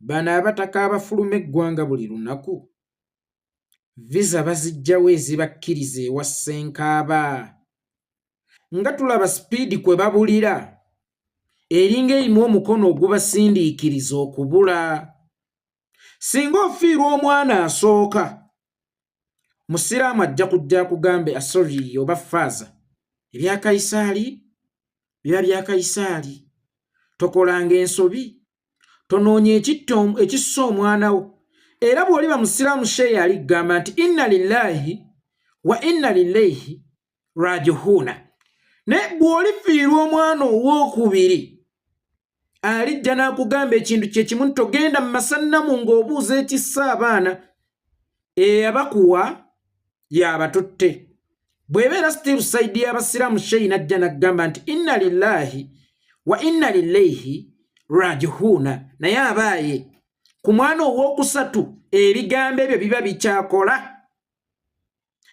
Bano abataka abafuluma eggwanga buli lunaku, visa baziggyawa ezibakkiriza ewa Ssenkaaba? Nga tulaba sipiidi kwe babulira, eringa erimu omukono ogubasindiikiriza okubula. Singa ofiirwa omwana asooka, Musiraamu ajja kujja akugambe asori oba faaza, ebya Kayisaali biba bya Kayisaali, tokolanga ensobi, tonoonya ekissa omwana wo. Era bw'oliba Musiraamu, sheeya aligamba nti inna lillahi wa inna lilaihi rajihuuna. Naye bw'olifiirwa omwana ow'okubiri, alijja n'akugamba ekintu kye kimu nti togenda mu masannamu ng'obuuza ekissa abaana, eyabakuwa y'abatutte. Bw'ebeera still side y'Abasiraamu, sheyi najja n'aggamba nti inna lillahi wa inna lilaihi rajihuuna. Naye abaaye ku mwana ow'okusatu ebigambo ebyo biba bikyakola,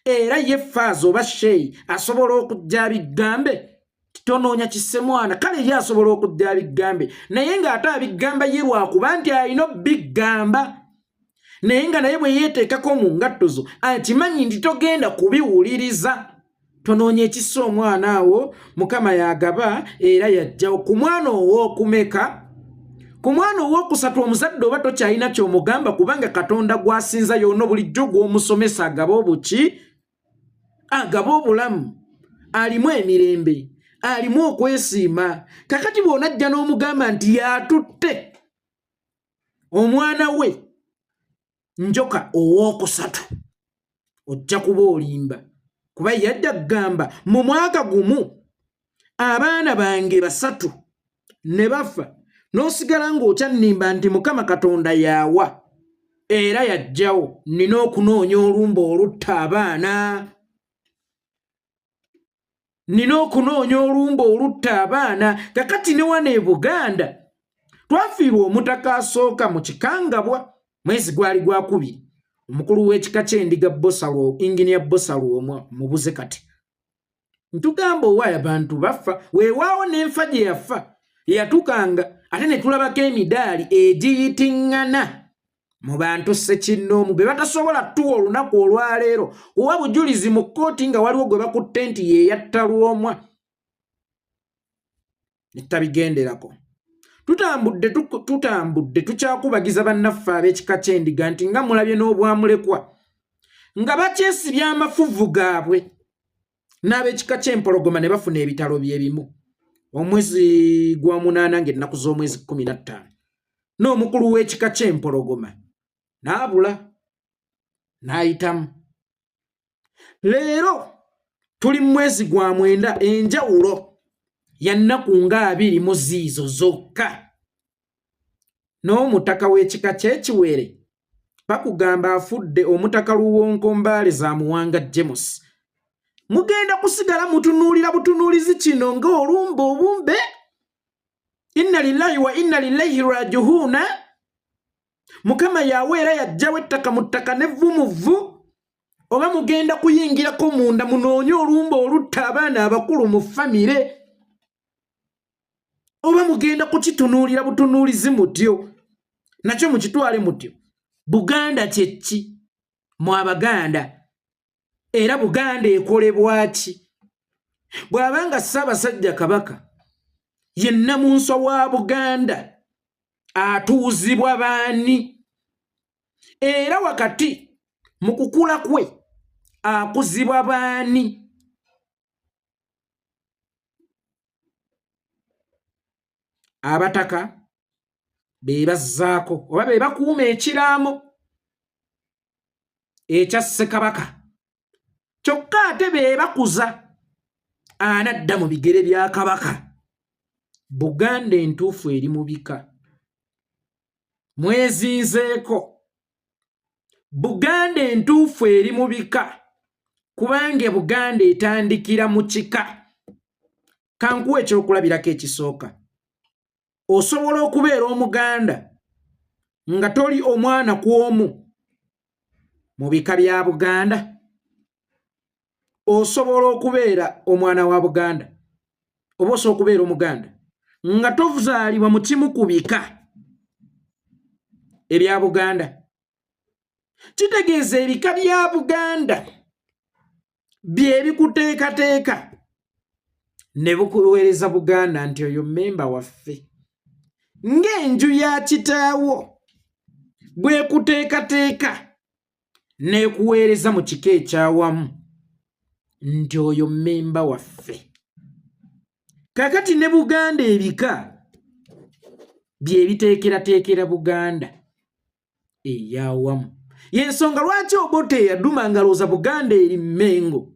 era ye faaza oba sheyi asobola okujja abigambe tonoonya kisse mwana. Kale ye asobola okujja abigambe, naye ng'ate abigamba ye lwakuba nti alina obbigamba, naye nga naye bwe yeeteekako mu ngatto zo akimanyi nti togenda kubiwuliriza. Tonoonya ekissa omwana awo, Mukama yagaba era yajjawo. Ku mwana ow'okumeka? Ku mwana ow'okusatu omuzadde oba tokyalina ky'omugamba, kubanga Katonda gw'asinza yoono bulijjo gw'omusomesa agaba obuki, agaba obulamu, alimu emirembe, alimu okwesiima. Kakati bw'onajja n'omugamba nti yatutte omwana we njoka ow'okusatu, ojja kuba olimba, kuba yajja kugamba mu mwaka gumu abaana bange basatu ne bafa, n'osigala ng'okyannimba nti Mukama Katonda yaawa era yajjawo, nnina okunoonya olumba olutta abaana, nnina okunoonya olumba olutta abaana. Kakati ne wano e Buganda twafiirwa omutaka asooka mu Kikangabwa, mwezi gwali gwakubiri, omukulu w'ekika ky'endiga Bosalwo, Inginiya Bosalwomwa mubuze. Kati ntugamba owaayo abantu bafa, weewaawo n'enfa gye yafa yatukanga, ate ne tulabako emidaali egiyitiŋŋana mu bantu ssekinnoomu be batasobola tuwa olunaku olwaleero kuwa bujulizi mu kkooti nga waliwo gwe bakutte nti ye yatta Lwomwa, ne tutabigenderako. Tutambudde, tutambudde, tukyakubagiza bannaffe ab'ekika ky'endiga nti nga mulabye n'obwamulekwa nga bakyesibya amafuvu gaabwe, n'ab'ekika ky'empologoma ne bafuna ebitalo bye bimu omwezi gwa munaana ng'ennaku z'omwezi 15, n'omukulu w'ekika ky'empologoma n'abula n'ayitamu. Leero tuli mu mwezi gwa mwenda, enjawulo ya nnaku nga 20 mu ziizo zokka, n'omutaka w'ekika ky'ekiwere bakugamba afudde, omutaka Luwonko Mbaale za Muwanga James. Mugenda kusigala mutunuulira butunuulizi kino ng'olumba obumbe inna lillahi wa inna lilaihi rajihuuna. Mukama yawe era yajjawo ettaka mu ttaka nevvu mu vvu, oba mugenda kuyingirako munda munoonye olumba olutta abaana abakulu mu famire, oba mugenda kukitunuulira butunuulizi mutyo, nakyo mukitwale mutyo. Buganda kyeki mu Abaganda, era Buganda ekolebwa ki? Bw'aba nga Ssaabasajja Kabaka ye nnamunswa wa Buganda, atuuzibwa baani? Era wakati mu kukula kwe akuzibwa baani? Abataka be bazzaako oba be bakuuma ekiraamo ekya Ssekabaka, kyokka ate be bakuza anadda mu bigere bya Kabaka. Buganda entuufu eri mu bika, mwezinzeeko. Buganda entuufu eri mu bika, kubanga Buganda etandikira mu kika. Kankuwa ekyokulabirako ekisooka: osobola okubeera Omuganda nga toli omwana ku omu mu bika bya Buganda? Osobola okubeera omwana wa Buganda oba osobola okubeera Omuganda nga tozaalibwa mu kimu ku bika? ebya Buganda. Kitegeeza ebika bya Buganda bye bikuteekateeka ne bukuweereza Buganda nti oyo mmemba waffe, ng'enju ya kitaawo bw'ekuteekateeka n'ekuweereza mu kika ekyawamu nti oyo mmemba waffe. Kakati ne Buganda ebika bye biteekerateekera Buganda eyawamu. Y'ensonga lwaki Obote yaduma ngalooza Buganda eri Mmengo,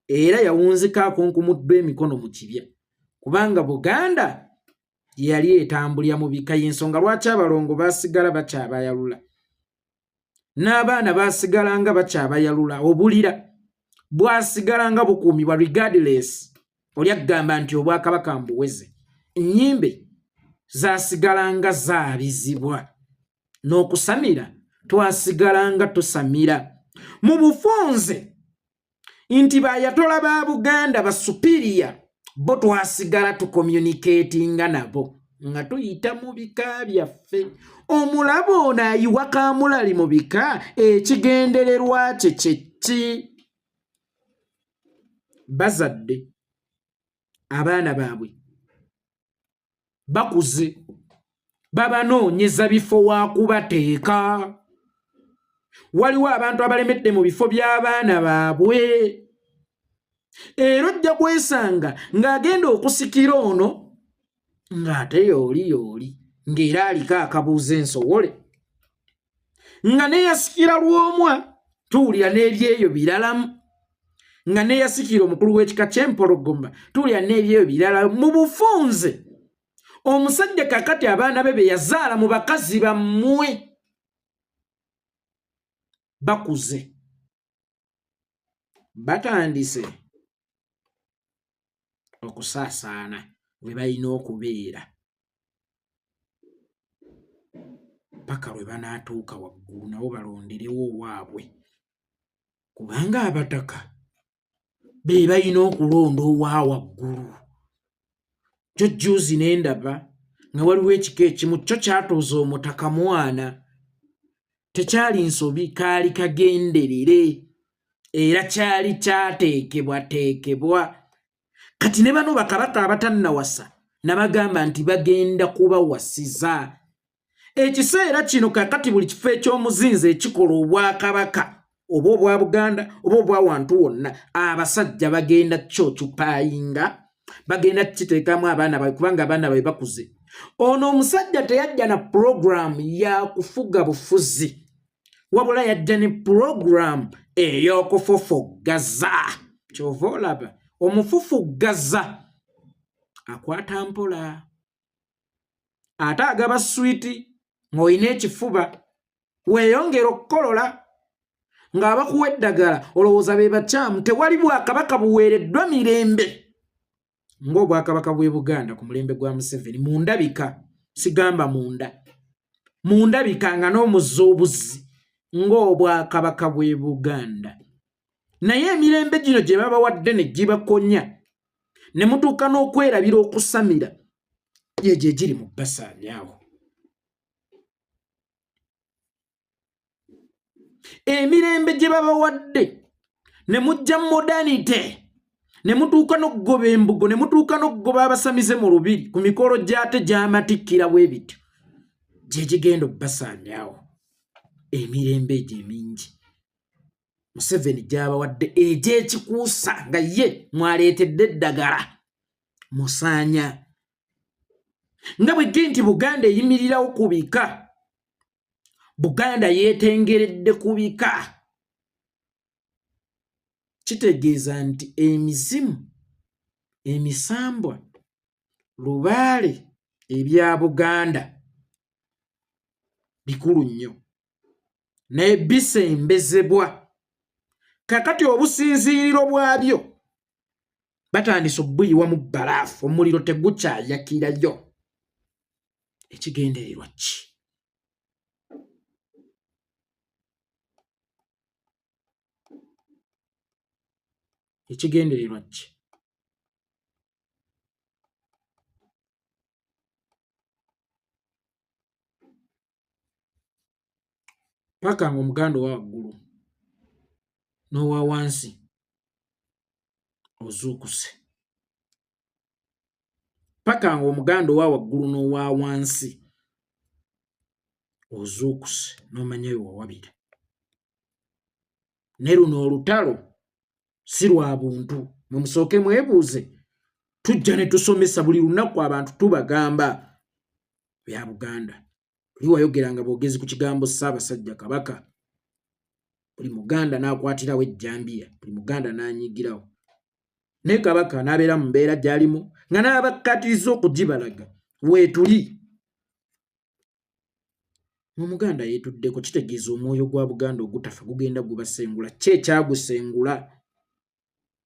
era yawunzika akunkumuddwa emikono mu kibya, kubanga Buganda yali etambulira mu bika. Y'ensonga lwaki abalongo baasigala bakyabayalula, n'abaana baasigala nga bakyabayalula, obulira bwasigala nga bukuumibwa regardless oli agamba nti obwakabaka mbuweze. Ennyimbe zaasigala nga zaabizibwa, n'okusamira twasigala nga tusamira. Mu bufunze nti bayatola ba Buganda ba superior bo twasigala tucommunicatinga nabo nga tuyita mu bika byaffe. Omulaba ono ayiwa kamulali mu bika, ekigendererwa kye kyeki? Bazadde abaana baabwe bakuze, babanoonyeza bifo wakubateeka. Waliwo abantu abalemedde mu bifo by'abaana baabwe, era ojja kwesanga ng'agenda okusikira ono ng'ate yooli yooli ng'era aliko akabuuza ensowole, nga neyasikira lw'omwa tuwulira n'ebyeyo biralamu, nga neyasikira omukulu w'ekika ky'empologoma tuwulira n'ebyeyo birala. Mu bufunze omusajja kakati abaana be be yazaala mu bakazi bammwe bakuze, batandise okusaasaana we balina okubeera paka lwe banaatuuka waggulu, nabo balonderewo owaabwe, kubanga abataka be balina okulonda owa waggulu. Kyo jjuuzi ne ndaba nga waliwo ekika ekimu kyo kyatuuza omutaka mwana, tekyali nsobi, kaali kagenderere era kyali kyateekebwateekebwa. Kati ne bano bakabaka abatannawasa nabagamba nti bagenda kubawasiza ekiseera kino. Kakati buli kifo eky'omuzinzi ekikola obwakabaka, oba obwa Buganda oba obwa wantu wonna, abasajja bagenda kyokyupayinga, bagenda kukiteekamu abaana babe, kubanga abaana babe bakuze. Ono omusajja teyajja na puroguramu ya kufuga bufuzi, wabula yajja ne puroguramu ey'okufufuggaza. Kyova olaba omufufuggaza akwata mpola, ate agaba switi ng'olina ekifuba, weeyongera okukolola ng'abakuwa eddagala olowooza be bakyamu. Tewali bwakabaka buweereddwa mirembe ng'obwakabaka bw'e Buganda ku mulembe gwa Museveni. Mu ndabika, sigamba munda, mu ndabika nga n'omuzzi obuzzi ng'obwakabaka bw'e Buganda, naye emirembe gino gye babawadde ne gibakonya ne mutuuka n'okwerabira okusamira, gyegyo egiri mu basaanyaawo. Emirembe gye babawadde ne mujja modernity, ne mutuuka n'okugoba embugo, ne mutuuka n'okugoba abasamize mu lubiri ku mikolo gy'ate gy'amatikkira, bwe bityo gye gigenda okubasaanyaawo. Emirembe egyo emingi Museveni gy'abawadde egy'ekikuusa nga ye mwaleetedde eddagala musaanya, nga bwe giri nti Buganda eyimirirawo ku bika, Buganda yeetengeredde ku bika, kitegeeza nti emizimu, emisambwa, lubaale ebya Buganda bikulu nnyo, naye bisembezebwa. Kakati obusinziiriro bwabyo batandise obuyiwa mu bbalaafu, omuliro tegukyayakirayo. Ekigendererwa ki? Ekigendererwa ki? Paka nga Omuganda owa waggulu n'owa wansi ozuukuse. Paka nga Omuganda owa waggulu n'owa wansi ozuukuse n'omanya we wawabira. Ne luno olutalo si lwa buntu. Mwe musooke mwebuuze. Tujja ne tusomesa buli lunaku abantu, tubagamba bya Buganda. Oli wayogeranga bwogezi ku kigambo Ssaabasajja Kabaka, buli Muganda n'akwatirawo ejjambiya, buli Muganda n'anyigirawo, naye Kabaka n'abeera mu mbeera gy'alimu nga n'abakkaatiriza okugibalaga weetuli. Omuganda yeetuddeko, kitegeeza omwoyo gwa Buganda ogutafa gugenda gubasengula. Ki ekyagusengula?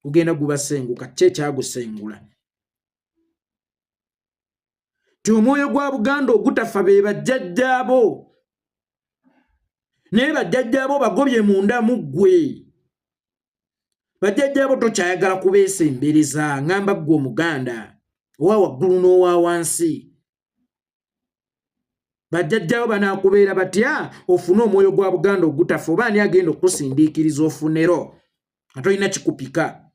Gugenda gubasenguka. Ki ekyagusengula? Ti omwoyo gwa Buganda ogutafa be bajjajjaabo, naye bajjajjaabo bagobye munda mu ggwe. Bajjajjaabo tokyayagala kubeesembereza. Ŋŋamba ggwe Omuganda owa waggulu n'owa wansi, bajjajjaabo banaakubeera batya ofune omwoyo gwa Buganda ogutafa? Oba ani agenda okukusindiikiriza ofunero nga tolina kikupika?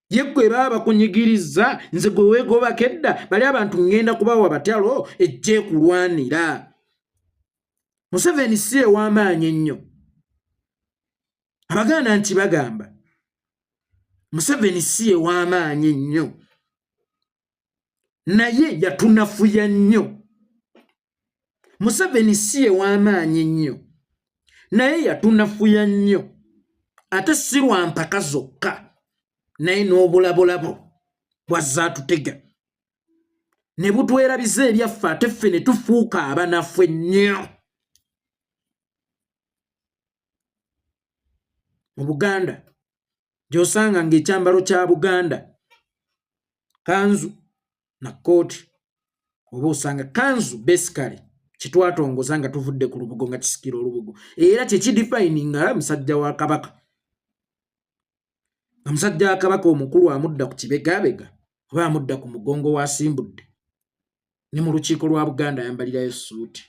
Ye ggwe baba bakunyigiriza, nze gwe weegobako edda. Bali abantu ŋŋenda kubawa batyalo ejja ekulwanira. Museveni si ew'amaanyi ennyo. Abaganda nti bagamba Museveni si ew'amaanyi ennyo, naye yatunafuya nnyo. Museveni si ew'amaanyi ennyo, naye yatunafuya nnyo, ate si lwa mpaka zokka, naye n'obulabolabo bwazze atutega ne butwerabiza ebyaffe, ate ffe ne tufuuka abanafu ennyo mu Buganda, gy'osanga ng'ekyambalo kya Buganda kanzu na kkooti, oba osanga kanzu basically kitwatongoza nga tuvudde ku lubugo, nga kisikira olubugo, era kyekidefininga musajja wa Kabaka. Nga musajja wa Kabaka omukulu amudda ku kibegabega oba amudda ku mugongo wasimbudde, ne mu lukiiko lwa Buganda ayambalirayo suuti.